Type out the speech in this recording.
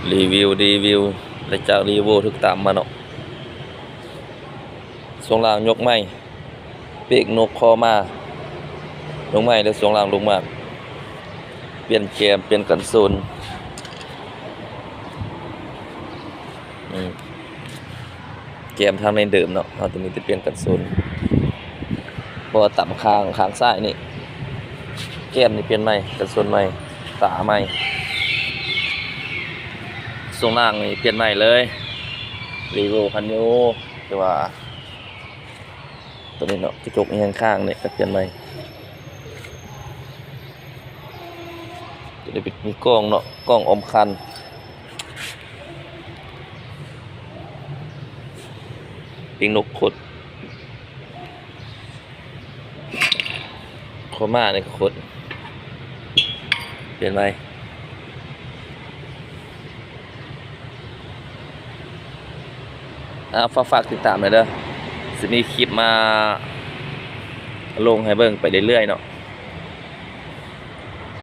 ຣີວິວ ຣີວິວ ແລະຈາກຣີວິວຖືກຕາມມາເນາະ. ຊ່ວງລ່າງຍົກໃໝ່ ປີກນົກຄໍມາ ລົງໃໝ່ເດີ. ຊ່ວງລ່າງລົງມາ ປ່ຽນແກມ ປ່ຽນກັນຊົນ ອືມ ແກມທາງໃນເດີມເນາະ ເຮົາຈະມີແຕ່ປ່ຽນກັນຊົນ ເພາະວ່າຕຳຂ້າງ ຂ້າງຊ້າຍນີ້ ແກມນີ້ປ່ຽນໃໝ່ ກັນຊົນໃໝ່ ຕາໃໝ່. ຊ່ວງລ່າງນີ້ປ່ຽນໃໝ່ເລີຍ ຣີໂວ ຄັນໂຍ ແຕ່ວ່າ ຕົວນີ້ເນາະ ກະຈົກອີຫຍັງຂ້າງນີ້ກະປ່ຽນໃໝ່. ຕົວນີ້ເປັນ ມີກ້ອງເນາະ ກ້ອງອ້ອມຄັນ ປີກນົກຄົດ ເຂົ້າມາໃນໂຄດ ປ່ຽນໃໝ່. ອ່າ ຝາກ ຝາກຕິດຕາມແດ່ເດີ ຊິມີຄລິບມາລົງໃຫ້ເບິ່ງໄປເລື້ອຍໆເນາະ.